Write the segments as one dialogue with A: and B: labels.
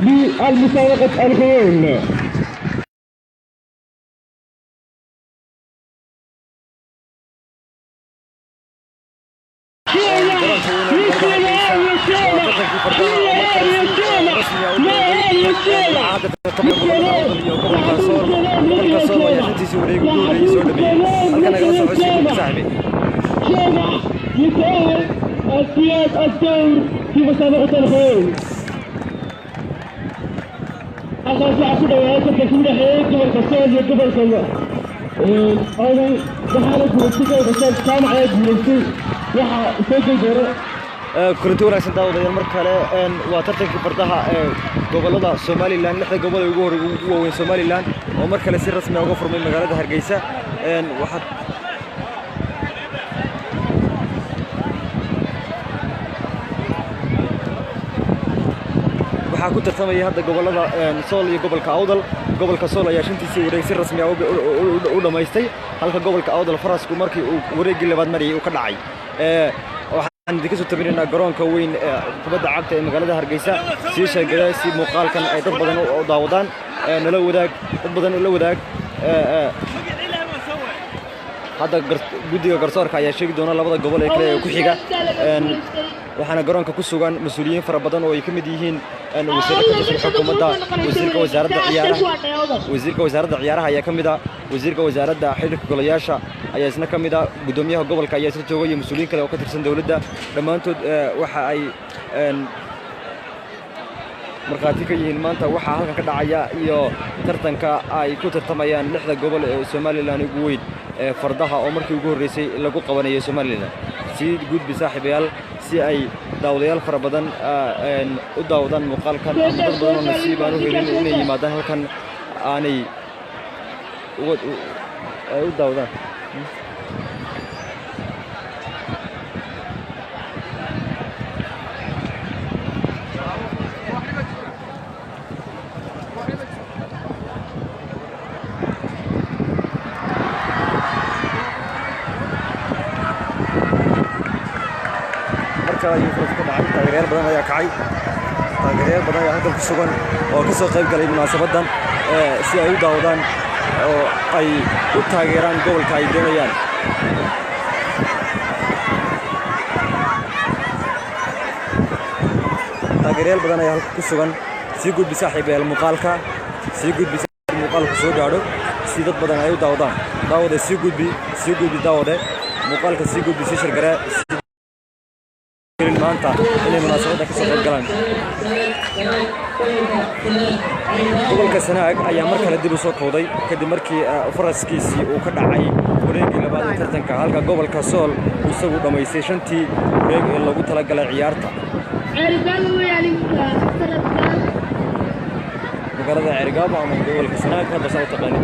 A: للمسابقة الخيول.
B: Gobolka Sool ayaa shantiisii wareeg ugu horreeyey soo dhameeyey. Halkan nagala soco si guud saaxiibay.
A: يتأهل السياد الدور في مسابقة الخيول. Halkaas waxaa ku dhawaaqay tartanka u dhexeeyey gobolka Sool iyo gobolka Awdal, waxaana guulaystay gobolka Sool. Jaamac ayaa guulaystay, waxaa soo geli doona.
B: Kulanti wanaagsan daawadayaal, mar kale waa tartankii fardaha ee gobollada Somaliland, lixda gobol ee ugu hor ugu waaweyn Somaliland, oo mar kale si rasmi ah uga furmay magaalada Hargeysa. Waxaad waxaa ku tartamaya hadda gobollada Sool iyo gobolka Awdal. Gobolka Sool ayaa shantiisii wareeg si rasmi ah u dhammaystay, halka gobolka Awdal farasku markii uu wareeggii labaad marayay uu ka dhacay. Waxaan idinka soo tabinaynaa garoonka weyn ee kubadda cagta ee magaalada Hargeysa. Sii sheegada si muuqaalkan ay dad badan u daawadaan, nala wadaag, dad badan la wadaag. Hadda guddiga garsoorka ayaa sheegi doona labada gobol ee kale ee ku xiga. Waxaana garoonka ku sugan mas-uuliyiin fara badan oo ay ka mid yihiin wasiirro ka tirsan xukuumadda, wasiirka wasaaradda ciyaaraha, wasiirka wasaaradda ciyaaraha ayaa ka mid ah, wasiirka wasaaradda xidhiirka golayaasha ayaa isna ka mid ah, guddoomiyaha gobolka ayaa isla jooga iyo mas-uuliyiin kale oo ka tirsan dowladda. Dhammaantood waxa ay markhaati ka yihiin maanta waxaa halkan ka dhacaya iyo tartanka ay ku tartamayaan lixda gobol ee Somaliland ugu weyn ee fardaha, oo markii ugu horreysay lagu qabanayo Somaliland. Sii gudbi saaxiibayaal si ay daawadayaal fara badan u daawadaan muuqaalkan, ama dad badan oo nasiib aan u helin inay yimaadaan halkan aanay ay u daawadaan. Mar kale ayuu farasku ka dhacay. Taageerayaal badan ayaa kacay, taageerayaal badan ayaa halkan ku sugan oo ka soo qayb galay munaasabaddan si ay u daawadaan oo ay u taageeraan gobolka ay doonayaan. Taageerayaal badan ayaa halka ku sugan. Sii gudbi saaxiibayaal muuqaalka, sii gudbi si muuqaalku soo gaadho, si dad badan ay u daawadaan. Daawade, sii gudbi, sii gudbi daawade muuqaalka, sii gudbi, sii share garee si maanta inay munaasabadda ka soo qayb galaan. Gobolka Sanaag ayaa mar kale dib u soo kowday kadib markii faraskiisii uu ka dhacay wareegii labaad ee tartanka, halka gobolka Sool uu isagu dhammaystay shantii wareeg ee loogu talagalay ciyaarta. Magaalada Ceerigaabo ama gobolka Sanaag hadda saa u taqaanin.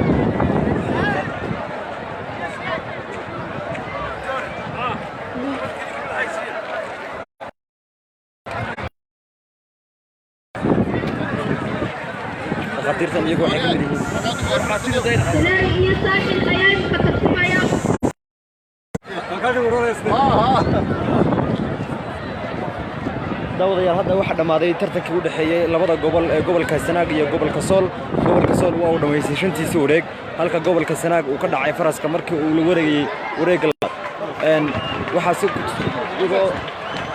B: Dhakhaatiirtan iyagu waxay ka mid yihiin.
C: Sanaag iyo Saaxil ayaa imika tartamaya.
B: Daawadayaal, hadda waxaa dhammaaday tartankii u dhexeeyey labada gobol ee gobolka Sanaag iyo gobolka Sool. Gobolka Sool waa uu dhammaystay shantiisii wareeg, halka gobolka Sanaag uu ka dhacay faraska markii uu la wareegayey wareegga labaad. Waxaa si iyagoo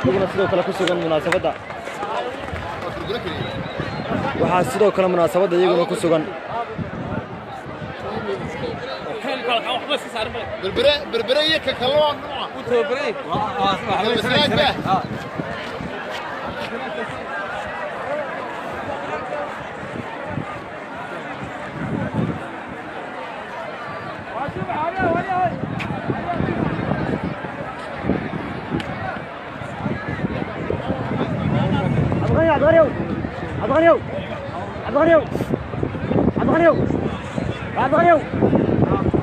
B: iyaguna sidoo kale ku sugan munaasabadda, waxaa sidoo kale munaasabadda iyaguna ku sugan.
D: Berbere, Berbere iyo ka kale waa nuuca Sanaag ba.
B: Cabdiqani, Cabdiqani, Cabdiqani, Cabdiqani, Cabdiqani, Cabdiqani,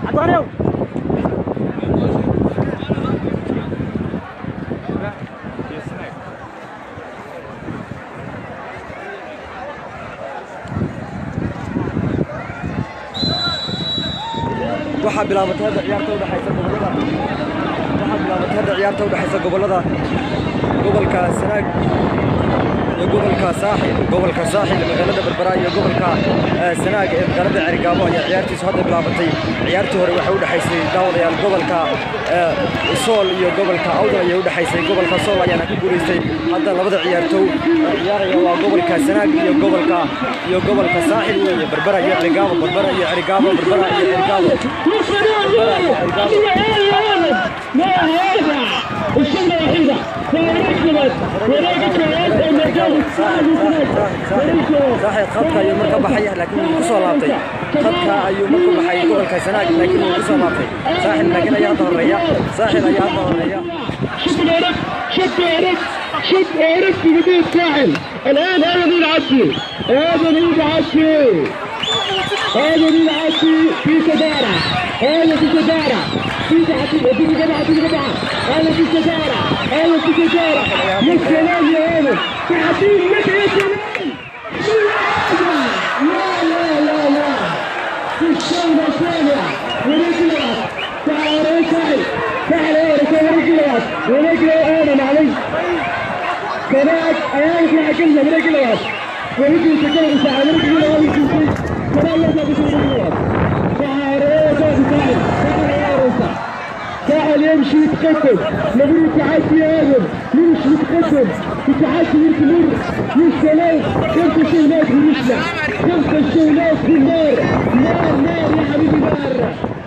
B: Cabdiqani. Waxaa bilaabatay hadda ciyaarta udhexaysa gobollada, waxaa bilaabatay hadda ciyaarta udhexaysa gobollada gobolka Sanaag. iyo gobolka Saaxil. Gobolka Saaxil magaalada Berbera iyo gobolka Sanaag ee magaalada Cerigabo ayaa ciyaartiisu hadda bilaabatay. Ciyaartii hore waxay u dhaxaysay daawadayaal gobolka Sool iyo gobolka Awdal ayay u dhaxaysay. Gobolka Sool ayaana ku guuleystay. Hadda labada ciyaartoy ciyaaraya waa gobolka Sanaag iyo gobolka Saaxil iyo Berbera iyo Cerigabo, Berbera iyo Cerigabo, Berbera iyo Cerigabo.
A: ما هذا الشلة الوحيدة
B: saaxib khadka ayuu marka baxay laakiin wuu ku soo laabtay. Khadka ayuu marka baxay gobolka Sanaag laakiin wuu ku soo laabtay. Saaxil laakiin ayaa hadda horeeya. Saaxil ayaa hadda horeeya.
A: شد عرف شد عرف شد عرف في بداية ساحل الآن. هذا مين عدي، هذا مين عدي، هذا مين عدي في صدارة، هذا في صدارة، في تعدي، في جماعة، في جماعة، هذا في صدارة، هذا في صدارة. يا سلام يا هذا تعديل لك، يا سلام. لا لا لا لا، في الشوطة الثانية ورجلك تعال ساحل ساحل ايه رجلك ورجلك انا معلش كمان ايام عجلنا برجلك ورجلي سجل ساعة ورجلي كمان يطلع برجلك. ساحل يمشي يتقدم، مبروك تعدي يا ادم، يمشي يتقدم يتعدي يمر. يا سلام، 5 شولات في المشلع، 5 شولات في النار، نار نار يا حبيبي نار.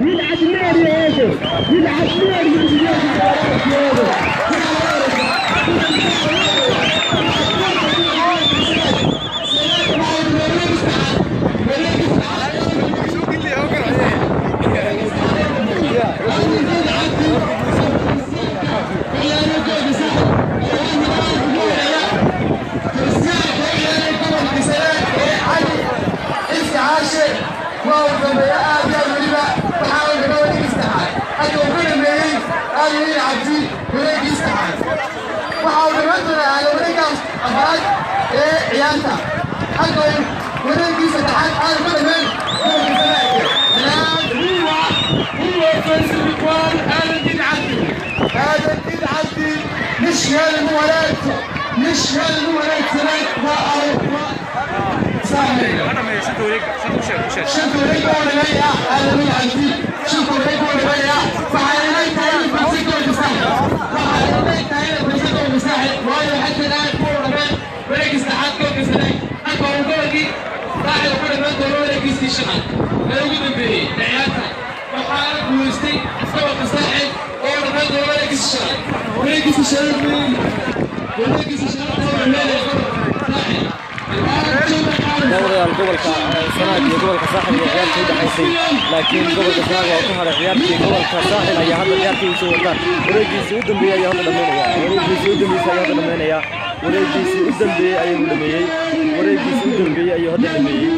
A: يلعب نار يا ادم، يلعب نار من بداية المباراة يا ادم.
B: Daawadayaal gobolka Sanaag iyo gobolka Saaxil ayaa ciyaartii u dhaxaysay laakiin gobolka Sanaag waa ku haray ciyaartii. Gobolka Saaxil ayaa hadda ciyaartii usoo wata. Wareegiisii u dambeeyay ayaa hadda dhammaynaya. Wareegiisii u dambeeyay ayaa hadda dhammaynaya. Wareegiisii u dambeeyay ayuu dhameeyay. Wareegiisii u dambeeyay ayuu hadda dhameeyay.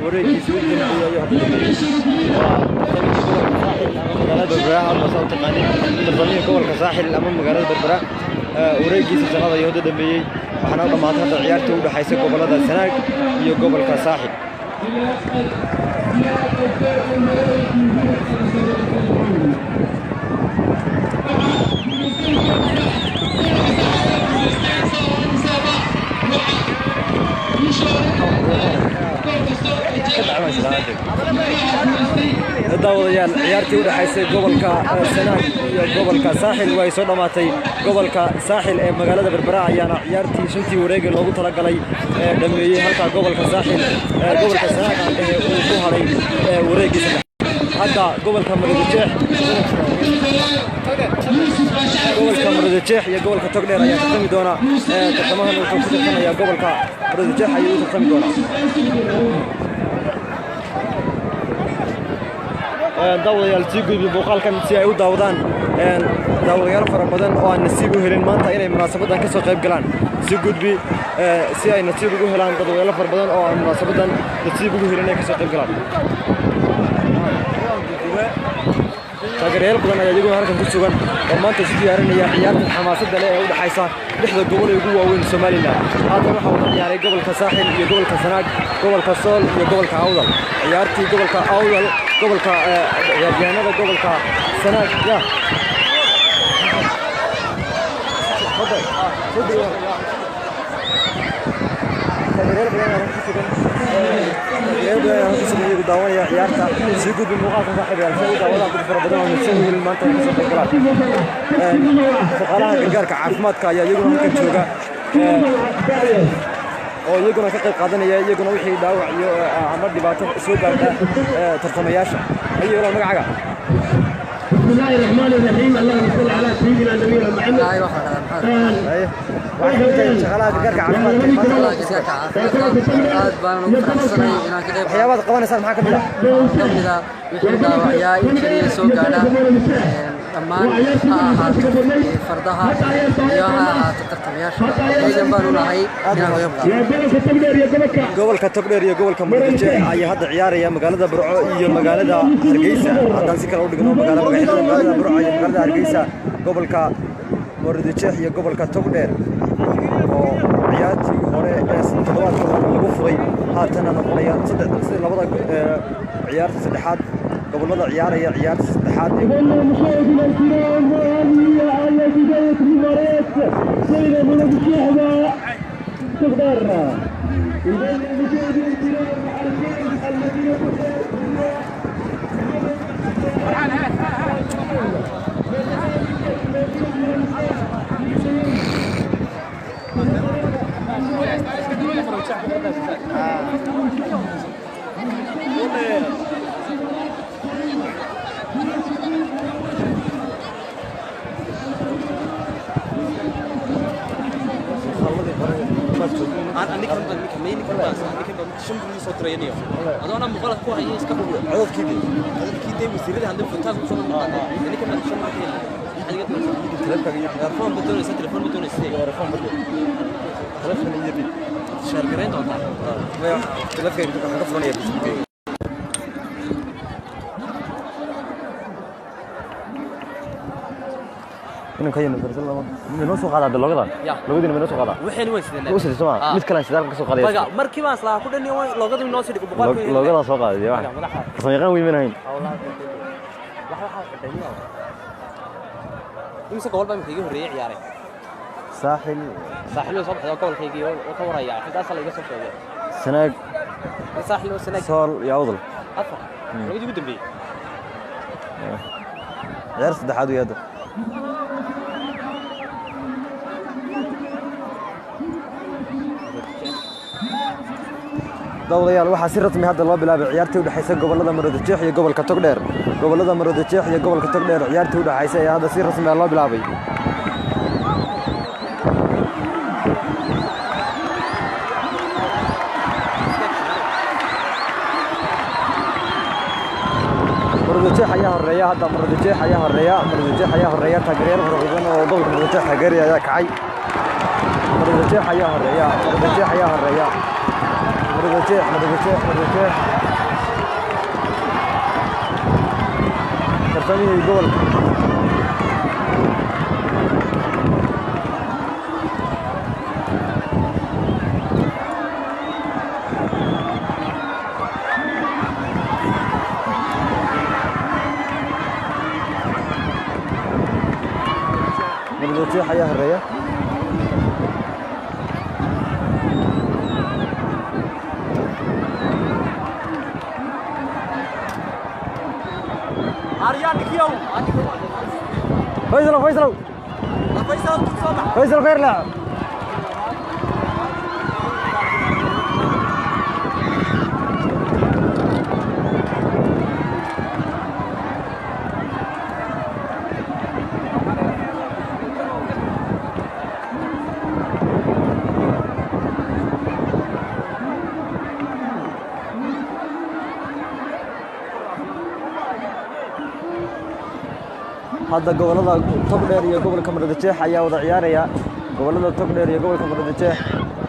B: Wareegiisii u dambeeyay ayuu hadda dhameeyay. Magaalada Berbera ama saa u taqaaniin tartamihii gobolka Saaxil ama magaalada Berbera wareegiisa shanaad ayuu hadda dhameeyey. Waxaana u dhammaatay hadda ciyaartii u dhaxaysay gobolada Sanaag iyo gobolka Saaxil. Daawadayaal ciyaartii u dhaxaysay gobolka Sanaag iyo gobolka Saaxil way soo dhamaatay. Gobolka Saaxil ee magaalada Berbera ayaana ciyaartii shantii wareeg loogu talagalay dhameeyey, halka gobolka Saaxil gobolka Sanaag ee uu ku haray wareegii saddex. Hadda gobolka Maroodijeex, gobolka Maroodijeex iyo gobolka Togdheer ayaa tartami doona. Tartamahan wuxuu ku tartamayaa gobolka Maroodijeex ayuu u tartami doonaa. Daawadayaal sii gudbi muuqaalkan si ay u daawadaan daawadayaal fara badan oo aan nasiib u helin maanta inay munaasabadan ka soo qayb galaan. Sii gudbi si ay nasiib ugu helaan dadweyne fara badan oo aan munaasabadan nasiib ugu helin inay ka soo qayb galaan. Taageerayaal badan ayaa iyaguna halkan ku sugan oo maanta isu diyaarinaya ciyaartan xamaasadda leh ee u dhaxaysa lixda gobol ee ugu waaweyn Somaliland. Haatan waxaa wada ciyaaray gobolka Saaxil iyo gobolka Sanaag, gobolka Sool iyo gobolka Awdal. Ciyaartii gobolka Awdal, gobolka ciyaaryahanada gobolka Sanaag ya Taageerayaal badan ayaa ku sugan, taageerayaal badan ayaa ku sugan iyagu daawanaya ciyaarta. Sii gudbi muuqaalka, saaxiibayaal, si ay u daawadaan dad fara badan oo nasiib u helin maanta ay kasoo qayb galaan. Shaqaalaha gargaarka caafimaadka ayaa iyaguna halkan jooga oo iyaguna ka qayb qaadanaya, iyaguna wixii dhaawac iyo ama dhibaato soo gaarta tartamayaasha. Ayo walaal, magacaaga?
A: بسم الله الرحمن الرحيم، اللهم صل على سيدنا نبينا محمد.
B: Haye, waxaad ka mid tahay shaqaalaha gargaarka caafimaadka ee maanta.
E: Aad baan ugu faraxsanahay inaan ka qayb
B: Waxyaabaad qabanaysaan maxaa ka mid ah?
E: Ka mid ah wixii dhaawacyaa injuriya soo gaadha dhammaan, ha ahaato fardaha iyo ha ahaato tartamayaasha. Ciidan baan u nahay inaan ka qayb qaato.
B: Gobolka Togdheer iyo gobolka Muqdisho ayaa hadda ciyaaraya, magaalada Burco iyo magaalada Hargeysa. Haddaan si kale u dhigno, magaala magaxyada magaalada Burco iyo magaalada Hargeysa, gobolka Muqdisho iyo gobolka Togdheer, oo ciyaartii hore ee toddobaadka hore lagu furay, haatana noqonaya saddex labada ciyaarta saddexaad, gobolada ciyaaraya ciyaarta saddexaad ee
A: مشاهدينا الكرام، وهذه على بداية مباراة بين مولودية وتقدر. إذا مشاهدينا الكرام، الفوز الذي
B: Taleefkaaga. Inanka inoo soo qaadaa logadan, logadiina ma inoo soo qaadaa?
F: Waxayna way sideen.
B: U sidii soo ma mid kale sidaan ka soo qaadaya.
F: Baga markii baan islaa ku dhan loogadu inoo sii dhigo boqolkiiba.
B: Logadaa soo qaaday wax farsamo yaqaan weyn ahayn.
F: Imse gobol baa imika iga horreeyay ciyaaray?
B: Saaxil.
F: Saaxil way soo baxday oo gobolkaygii oo ka waraya xilkaasa la iga soo sheegay.
B: Sanaag.
F: Saaxil oo Sanaag.
B: Sool iyo Awdal.
F: Afar labadii ugu dambeeyey.
B: Ciyaar saddexaad wey hadda. Daawadayaal, waxaa si rasmi hadda loo bilaabay ciyaartii u dhexaysa gobolada Maroodijeex iyo gobolka Togdheer. Gobolada Maroodijeex iyo gobolka Togdheer ciyaartii u dhexaysa ayaa hadda si rasmi ah loo bilaabay. Maroodijeex ayaa horeeya hadda, Maroodijeex ayaa horeeya, Maroodijeex ayaa horeeya. Taageerayaal fara badan oo gobolka Maroodijeex taageeraya ayaa kacay. Maroodijeex ayaa horeeya, Maroodijeex ayaa horeeya, Maroodijeex, Maroodijeex, Maroodijeex. Tartamihii gobolka Maroodijeex ayaa horeeya. Faysal, Faysal, Faysal, khayr laa. Hadda gobolada Togdheer iyo gobolka Maroodijeex ayaa wada ciyaaraya, gobolada Togdheer iyo gobolka Maroodijeex.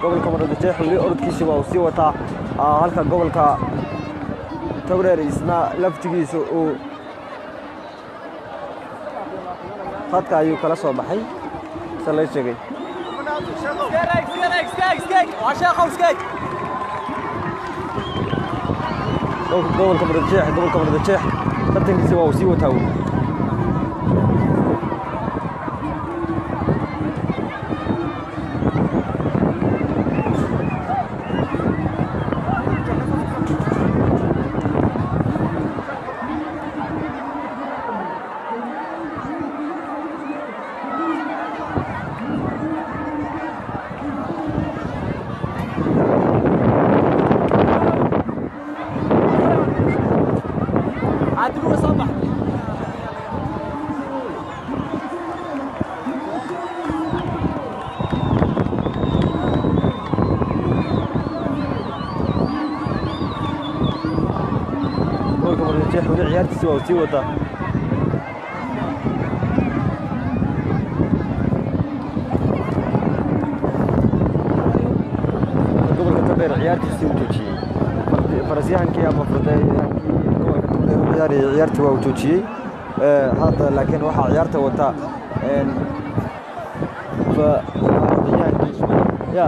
B: Gobolka Maroodijeex weli orodkiisa waa uu sii wataa, halka gobolka Togdheer isna laftigiisa uu khadka ayuu kala soo baxay sida la sheegay. Gobolka Maroodijeex, gobolka Maroodijeex tartankiisa waa uu sii wataa weli. Maroodijeex weli ciyaartiisi waa uu sii wataa. Gobolka Togdheer ciyaartiisii uu joojiyey. Farasyahankii ama fardayahankii gobolka Togdheer u ciyaarayay ciyaartii waa uu joojiyey. Hadda laakiin waxaa ciyaarta wata fardayahankii ya.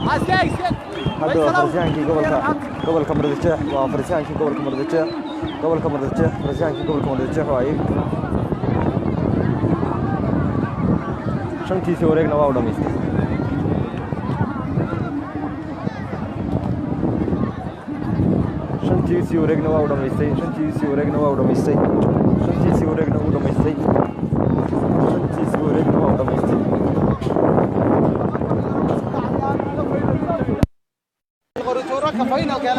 B: Hadda waa farsyahankii gobolka Maroodijeex, waa farsyahankii gobolka Maroodijeex, gobolka Maroodijeex, farsyahankii gobolka Maroodijeex waaye. Shantiisii wareegna waa u dhamaystay. Shantiisii wareegna waa u dhamaystay. Shantiisii wareegna waa u dhamaystay. Shantiisii wareegna wuu dhamaystay. Shantiisii wareegna waa u dhamaystay.
D: Qorituuraka finalka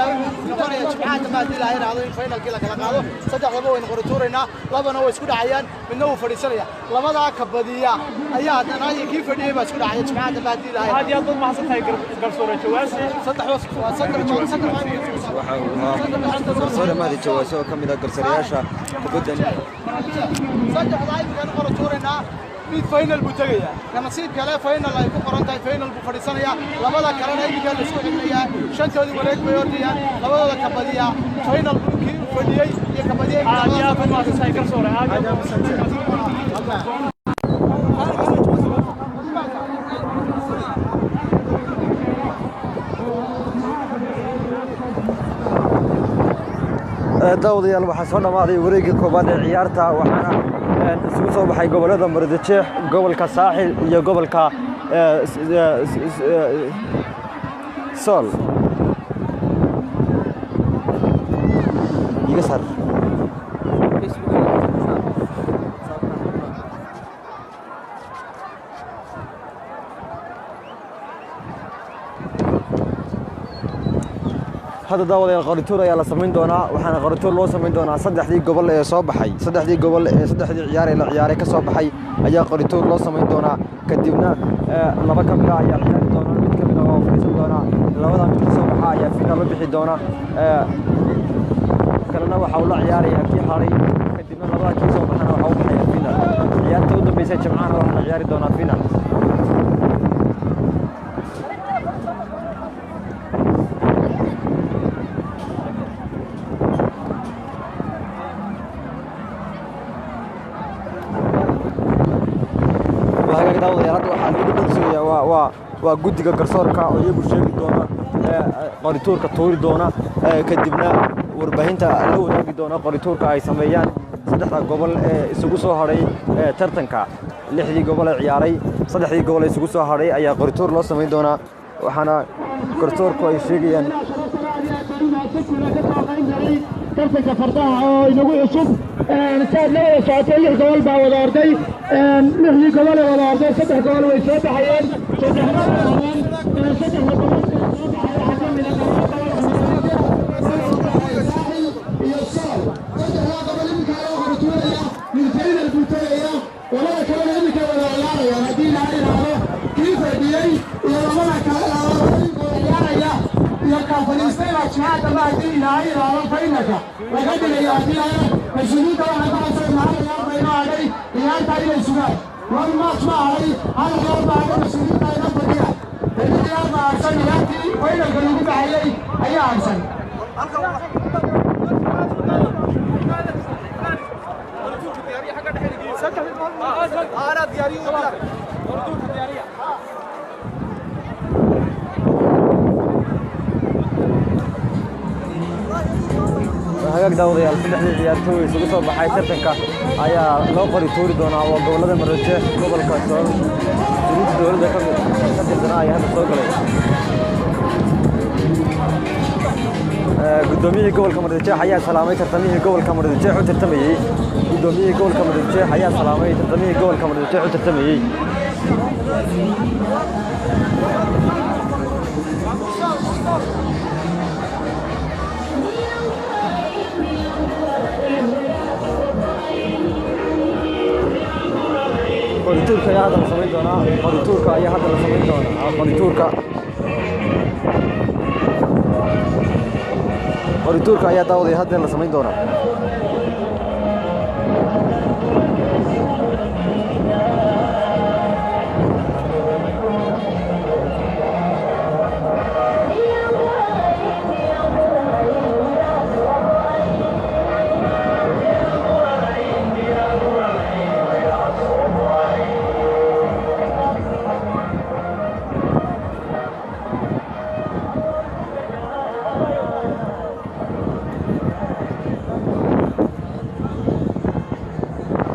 D: noqonaya Jimcaha dambe haddii Ilaahay yidhaahdo in finalkii la kala qaado. Saddexdaba waynu qorituuraynaa, labana way isku dhacayaan, midna wuu fadhiisanaya. Labadaa ka badiya ayaa haddana iyo kii fadhiyey baa isku dhacaya Jimcaha dambe haddii Ilaahay.
G: Aad iyo aad baad mahadsantahay garsoore Jawaasi.
D: Saddex waa saddex saddex.
B: Waxa uu ahaa garsoore Mahdi Jawaasi oo ka mid ah garsoorayaasha kubaddan.
D: Saddexdaa imikaanu qorituuraynaa, mid final buu tegayaa, ka nasiib kale final ay ku qoran tahay final buu fadhiisanayaa. Labada kalena iminkaa la isku xignayaa, shantoodii wareeg bay ordayaan, labadooda ka badiyaa final buu, kii fadhiyey iyo ka badiyey.
G: Aad iyo aad baad mahadsantahay garsoore, aad iyo aad baad mahadsantahay.
B: Daawadayaal, waxaa soo dhammaaday wareeggii koowaad ee ciyaarta, waxaana isugu soo baxay gobollada Maroodijeex, gobolka Saaxil iyo gobolka Sool. Iga saar. Hadda daawadayaal, qorituur ayaa la samayn doonaa, waxaana qorituur loo samayn doonaa saddexdii gobol ee soo baxay. Saddexdii gobol ee saddexdii ciyaar ee la ciyaaray ka soo baxay ayaa qorituur loo samayn doonaa. Kadibna laba ka mid ah ayaa ciyaari doona, mid ka mid ah oo fadhiisan doona. Labada mid ka soo baxa ayaa finaal u bixi doona, kalena waxa uu la ciyaarayaa kii hadhay. Kadibna labada kii soo baxana waxa u baxaya final. Ciyaarta u dambeysa Jimcahana waxaa la ciyaari doonaa final. Waa hagaag daawadayaal, hadda waxaa lagu dhul sugayaa waa guddiga garsoorka oo iyagu sheegi doona qorituurka tuuri doona, kadibna warbaahinta la wadaagi doona qorituurka ay sameeyaan saddexda gobol ee isugu soo hadhay tartanka. Lixdii gobol ee ciyaaray, saddexdii gobol ee isugu soo hadhay ayaa qorituur loo samayn doonaa, waxaana garsoorku ay sheegayaan.
A: Tartanka fardaha oo inagu cusub, saad la wada socotay, lix gobol baa wada orday. Lixdii gobol ee wada orday, saddex gobol way soo baxayeen, saddexna way ordeen. Saddexda gobol ee soo baxay waxaa ka mid ah gobolka Saaxil iyo Sool. Saddexdaa gobol iminkaa loo qorituuraya, mid final buu tegaya, labada kalena iminka wada ciyaarayaan haddii Ilaahay yidhaahdo. Kii fadhiyey iyo labada kale labada ciyaaraya iyo ka fadhiistay baa Jimcaha dambe haddii Ilaahay yidhaahdo finalka laga dhigayo. Haddii Ilaahay mas-uuliyiinta waxaan ka codsanayna hal ciyaar baa inoo hadhay, ciyaartaa inay sugaan. One match ma hadhay, hal ciyaar baa hadhay. Mas-uuliyiinta ina fadhiya, beri ciyaar baa harsan, ciyaartii finalka lagu baxayey ayaa harsan.
B: Hagaag daawadayaal, saddexdii ciyaartooy isugu soo baxay tartanka ayaa loo qori tuuri doonaa, waa gobollada Maroodijeex, gobolka Sool. Mas-uuliyiinta dowladda ka mid ka tirsanaa ayaa hadda soo galay. Guddoomiyihii gobolka Maroodijeex ayaa salaamay tartamihii gobolka Maroodijeex u tartamayey. Guddoomiyihii gobolka Maroodijeex ayaa salaamay tartamihii gobolka Maroodijeex u tartamayey. Qorituurka ayaa hadda la samayn doonaa. Qorituurka ayaa hadda la samayn doonaa. Qorituurka ayaa daawaday hadda la samayn doonaa.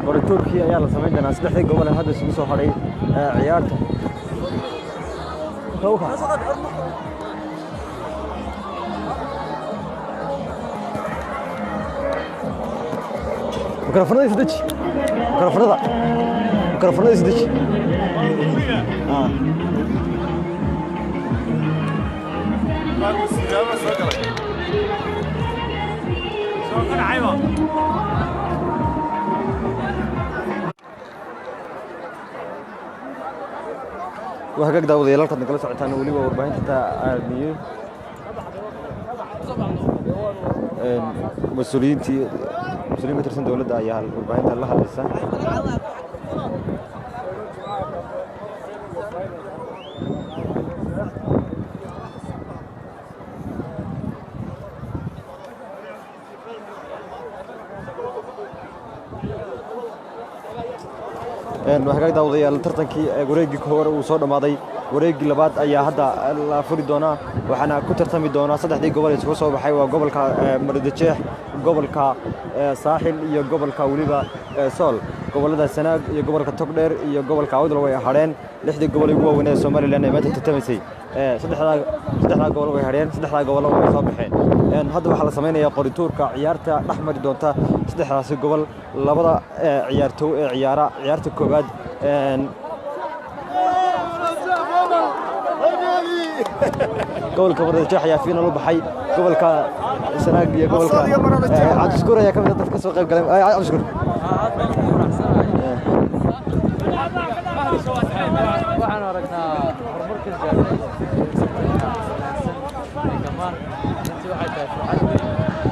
B: Qorituurkii ayaa la samayn doonaa saddexdii gobol ee hadda isugu soo hadhay ciyaarta. Kowka. Mikrofonada is deji. Mikrofonada. Mikrofonada is deji. Ah. Waa hagaag daawadayaal, halkaad nagala socotaan weliba warbaahinta aadmiye. Mas-uuliyiintii, mas-uuliyiin ka tirsan dowladda ayaa warbaahinta la hadlaysa. Waa hagaag daawadayaal, tartankii wareeggii hore uu soo dhammaaday, wareeggii labaad ayaa hadda la furi doonaa, waxaana ku tartami doonaa saddexdii gobol ee isugu soo baxay. Waa gobolka Maroodijeex, gobolka Saaxil iyo gobolka weliba Sool. Gobollada Sanaag iyo gobolka Togdheer iyo gobolka Awdal way hadheen. Lixdii gobol ee ugu waaweyn ee Somaliland ee maanta tartamaysay, saddexdaa gobol way hadheen, saddexdaa gobol way soo baxeen. Hadda waxaa la samaynayaa qorituurka ciyaarta dhex mari doonta saddexdaasi gobol, labada ciyaartow ee ciyaara ciyaarta koowaad. Gobolka Maroodijeex ayaa fiinal u baxay, gobolka Sanaag iyo gobolka. Cabdishakuur ayaa ka mid ah dadka soo qayb galay. Cabdishakuur.
F: Waxaan aragnaa horumarka gaarnay dhammaan. Runtii waxay tahay farxad weyn.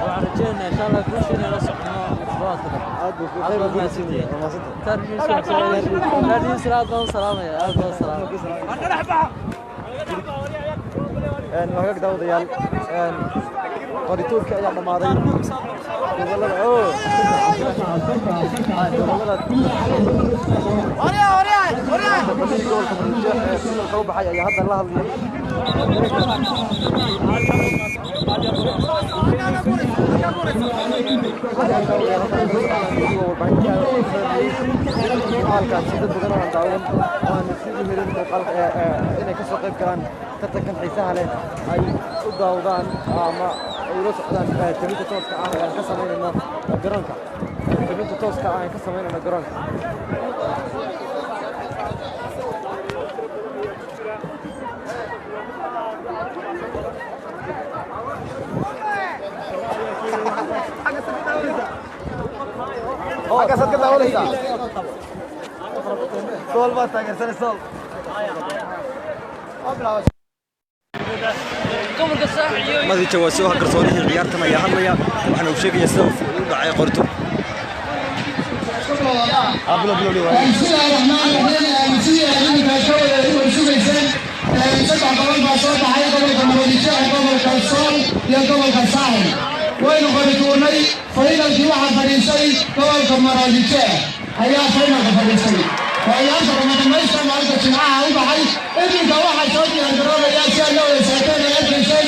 F: Waxaan rajeynaynaa insha Allah guusha inay la socono toddobaadka dambe.
B: Aad buu khayr baa guulaysiinaya. Waa mahadsantahay.
F: Tarniis aad baan u salaamaya, aad baan u salaamaya.
B: Waa hagaag daawadayaal, qorituurkii ayaa dhammaaday. Gobolada oo gobolada gobolka Maroodijeex ee finalka u baxay ayaa hadda la hadlaya. Muuqaalkaasi dad badan oo aan daawan oo aan nasiib u helin muuqaalka inay ka soo qayb galaan tartankan xiisaha leh ay u daawdaan ama ay ula socdaan tabinta tooska ah ee aan ka samaynayno garoonka, tabinta tooska ah aan ka samaynayno garoonka.
D: Xaggaasaad ka daawanaysaa. Sool baa taageersanay Sool.
B: Madi Jawaasi oo garsoorihii ciyaartan ayaa hadlaya, waxaana uu sheegaya sida uu u dhacay qorito.
D: بسم الله الرحمن الرحيم. Sidii aad iminka ka wada sugayseen, saddex gobol baa soo baxay: gobolka Maroodijeex, gobolka Sool iyo gobolka Saaxil. Waynu qori tuurnay. Faynalkii waxaa fadhiistay gobolka Maroodijeex ayaa faynalka fadhiistay. Ciyaarta kama maalinta Jimcaha u baxay. Iminka waxaa soo diyaargaroobaya, si aad la wada socoteen ee arkayseen,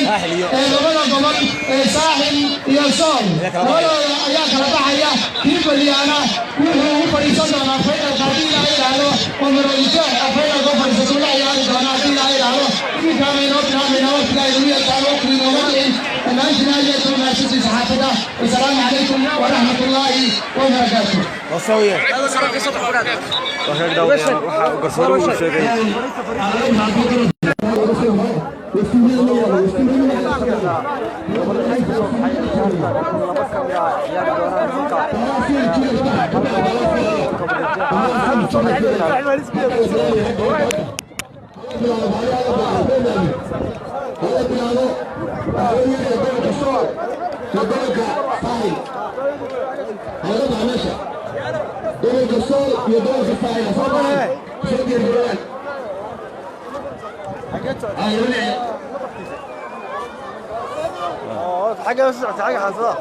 D: ee labada gobol ee Saaxil iyo Sool labadooda ayaa kala baxaya. Kii badiyaana wuxuu u fadhiisan doonaa faynalka haddii Ilaahay idhaahdo, oo Maroodijeex faynalka u fadhiisatuu la ciyaari doonaa haddii Ilaahay idhaahdo. Iminkaana inoo bilaabayna, waqtiga aynu yartaan, waqtiga inooma dhicin.
A: Dhammaantiin aad iyo aad u mahadsantihiin saxaafadda. Wasalaamu calaykum waraxmat ullaahi wabarakaatu.
B: Waa daawadayaal, waxa uu garsooruhu uu sheegay. Laba ka mid ah ciyaari doonaan halka
A: Gobolka Sool iyo gobolka Saaxil soo baxay, soo diyaargaroobaan.
D: Xagga socota, xagga xaafadaha.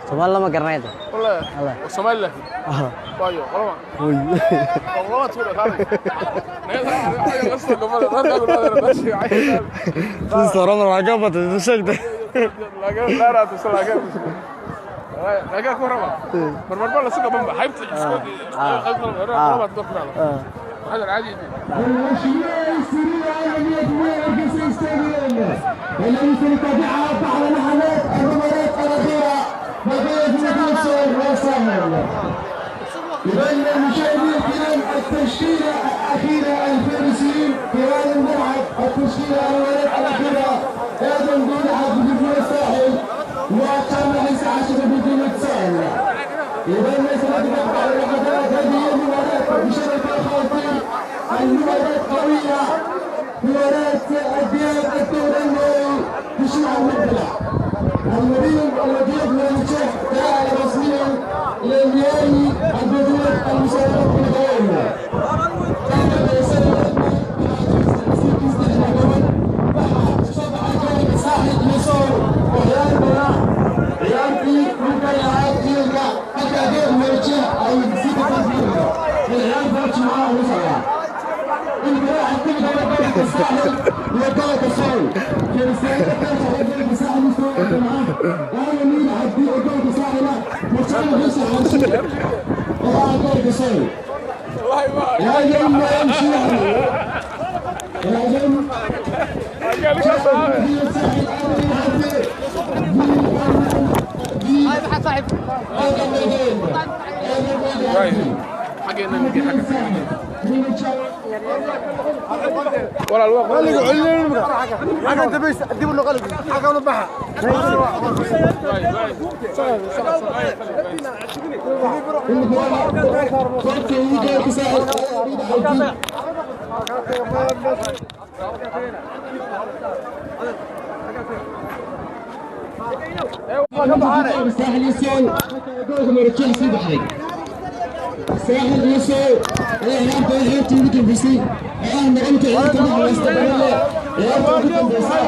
E: Soomaali lama garanayda.
G: Somaliland waayo qolama qolama tuura kaalay.
F: Sorona waa ka batay sheegtay.
G: Laga ku raba marmar la suga bamba haybta isku qolama doqrada هذا العادي.
A: الذي سنتابعها بعد لحظات، المباراة الأخيرة ما بين السول والساحل. إذا المشاهدين الكرام، التشكيلة الأخيرة الفارسيين في هذا الملعب، التشكيلة المباراة الأخيرة: آدم بيلعب في الساحل وكان 15 في الساحل. إذا ليس نتوقع على لحظات هذه المباراة بشرف الخاطر، المباراة قوية، مباراة الذهاب الدور النهائي بشرع المبلغ. المدينة الوديع والنجاح تأهل رسميا إلى النهائي البطولة المسابقة في الغالب. Ciyaartii dhulka lahayd ciidanka halka adeer weerjah ay sii kafaafiyeen ciyaarta jimcaha ugu socdaa ilmiraha kulliga gobolka Saaxil iyo gobolka Sool. Fariistaanka dalka ee gobolka Saaxil soo jimcaha waana miid cabdi oo gobolka Saaxil ah, murtada Xuseen Xaashi oo ah gobolka Sool. يا ما يمشي يا
G: ولا الوقت.
D: حاجه انت بس اديب له قلبي حاجه ونبحها.
A: ساحل يسول ساحل يسول ciyaarta ciyaartii ugu dambeysay ee ah noqonta ciyaarta waxa ciyaarta ugu dambeysay.